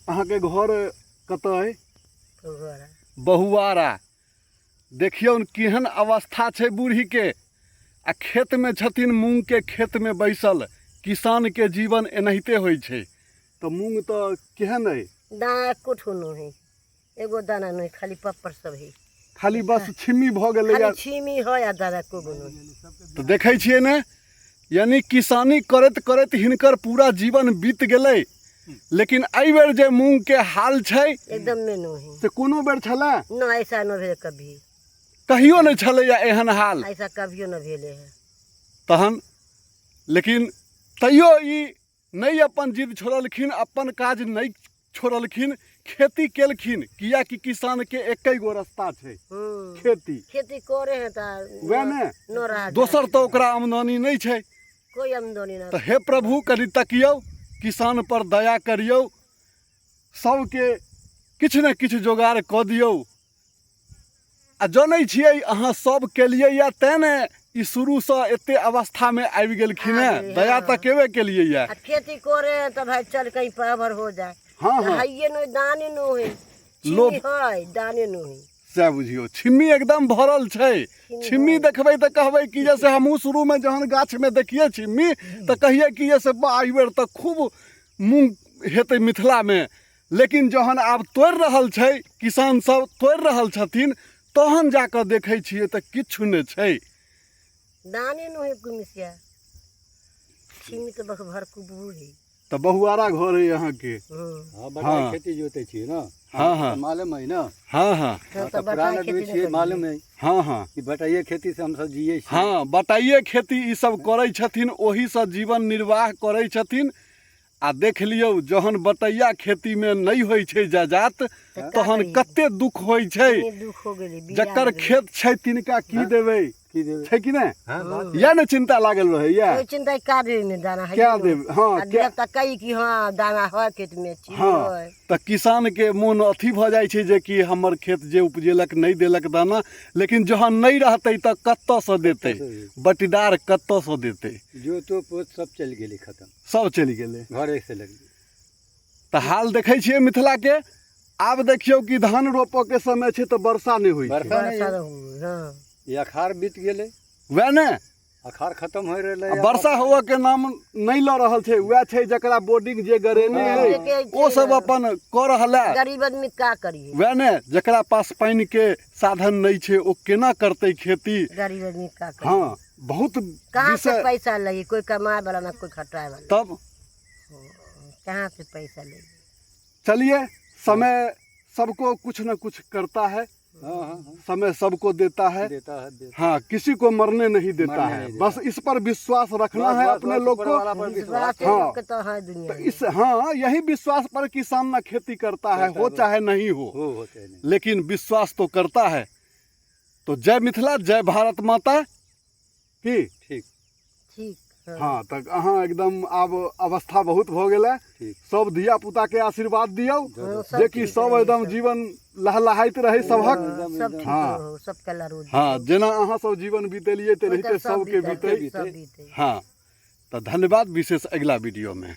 अहाँके घर कतऽ अइ? बहुआरा। बहुआरा। देखियौ केहन अवस्था छै बूढ़ीके आ खेतमे छथिन मूँगके खेतमे बैसल। किसानके जीवन एनाहिते होइ छै। तऽ मूँग तऽ केहन अइ? दाना एको ठो नहि है, एगो दाना नहीं, खाली पप्पर सब है। खाली बस छिम्मी भऽ गेलै। खाली छिमी है आ दाना एको गो नहीं। तऽ देखै छियै ने, यानी किसानी करैत करैत हिनकर पूरा जीवन बीत गेलै, लेकिन एहि बेर जे मूँगके हाल छै एकदम में नहीं। से कोनो बेर छलै न, ऐसा न भेल कभी, कहियो नहि छलैया एहन हाल, ऐसा कभियो न भेले है तहन। लेकिन तैयो ई नहि अपन जिद छोड़लखिन, अपन काज नहि छोड़लखिन, खेती केलखिन, कियाकि किसानके एके गो रस्ता छै, खेती। खेती करे है तऽ वएह ने, न रहा दोसर तऽ ओकरा आमदनी नहि छै, कोई आमदनी ना। तऽ हे प्रभु, कनि तकियौ किसान पर, दया करियौ, सबके किछु ने किछु जोगाड़ कऽ दियौ। आ जनै छियै अहाँ सब केलियै या, तें ने ई शुरूसँ एते अवस्थामे आबि गेलखिन हेँ। दया तऽ केबे केलियै या। आ खेती करे है तो भाई चल कहीं पावर हो जाए। हाँ, हाँ। है नहीं, दाने नो है, लोभ। छिमी है, दाने नो है। सएह बुझियौ, छिम्मी एकदम भरल छै। छिम्मी देखबै तऽ कहबै कि जैसे हमहूँ शुरूमे जहन गाछमे देखियै छिम्मी तऽ कहियै कि जैसे बा एहि बेर तऽ खूब मूँग हेतै मिथिलामे। लेकिन जहन आब तोड़ि रहल छै, किसान सब तोड़ि रहल छथिन, तहन जा कऽ देखै छियै तऽ किछु नहि छै। दाने नो है कुमिसिया, छिमी तऽ बस भरकुबू है। तऽ बहुआरा घर है अहाँके? हँ, बटाइ हाँ। खेती जोतै छियै ने। हाँ, हाँ। तऽ मालूम है ने। हाँ हाँ। हाँ, तऽ तऽ बटाइ पुरान आदमी खेती छियै, नहि। मालूम है हाँ हाँ कि बटाइए खेती से हमसब जियै छी। हाँ, बटाइए खेती ई सब करै छथिन, ओहीसँ जीवन निर्वाह करै छथिन। आ देख लियौ, जहन बटैया खेतीमे नहि होइ छै जजात, तहन कते दुख होइ छै। दुख हो गेलै। जकर खेत छै तिनका की देबै? की देबै? छै कि नहि? हाँ, बात इएह ने चिन्ता लागल रहैया। कोई चिंता का देबै में दाना है। क्या देबै? हाँ, आ क्या देब तऽ कही कि हाँ दाना है खेत में, चीनी हाँ है। तऽ किसानके मोन अथी भऽ जाइ छै जे कि हमर खेत जे उपजेलक नहि देलक दाना। लेकिन जहन नहि रहतै तऽ कतऽसँ देतै बटीदार, कतऽसँ देतै? जोतो पोत सब चलि गेलै, खतम। सब चलि गेलै, घरे से लगलै। तऽ हाल देखै छियै मिथिलाके। आब देखियौ कि धान रोपऽके समय छै तऽ वर्षा नहि होइ छै। वर्षा नहि। वर्षा रहू, हाँ। ई अखाड़ बीत गेलै। वएह ने। अखाड़ खतम होइ रहलै आ वर्षा हुअ के नाम नहि लऽ रहल छै। वएह छै जकरा बोर्डिंग जे गरेने हाँ, है जेके ओ सब अपन कऽ रहल है। गरीब आदमी का करिए? वएह ने, जकरा पास पानिके साधन नहि छै ओ केना करतै खेती? गरीब आदमी का करिए? हाँ, बहुत कहाँ से विषय। पैसा लगी? कोई कमाए वाला ना, कोई खटाए वाला। तब कहाँ से पैसा लगी? चलिए, समय सबको कुछ न कुछ करता है। हाँ हाँ हाँ समय सबको देता है, देता है, देता। हाँ, किसी को मरने नहीं देता मरने है। नहीं देता। बस इस पर विश्वास रखना बस, है बस, अपने बस, लोग ऊपर को। वाला पर विश्वास। विश्वास हाँ। लोग के तो है दुनिया तो में। इस, हाँ, यही विश्वास पर किसान ना खेती करता है, करता हो है। चाहे नहीं हो, हो होते नहीं, लेकिन विश्वास तो करता है। तो जय मिथिला, जय भारत माता की। ठीक। ठीक, हाँ। हाँ, तऽ अहाँ एकदम आब अवस्था बहुत भऽ गेल है। ठीक। सब धिया पुता के आशीर्वाद दियौ हाँ, सब जेकि ठीक सब रहे, एकदम जीवन लहलहाइत रहै सबहक। हाँ, सब ठीक हाँ। रहो, सबके लड़ो। हाँ, जेना अहाँ सब जीवन बीतेलियै तेनाहिते सबके बीतै। सब बीते। हाँ, तऽ धन्यवाद विशेष, अगिला वीडियोमे।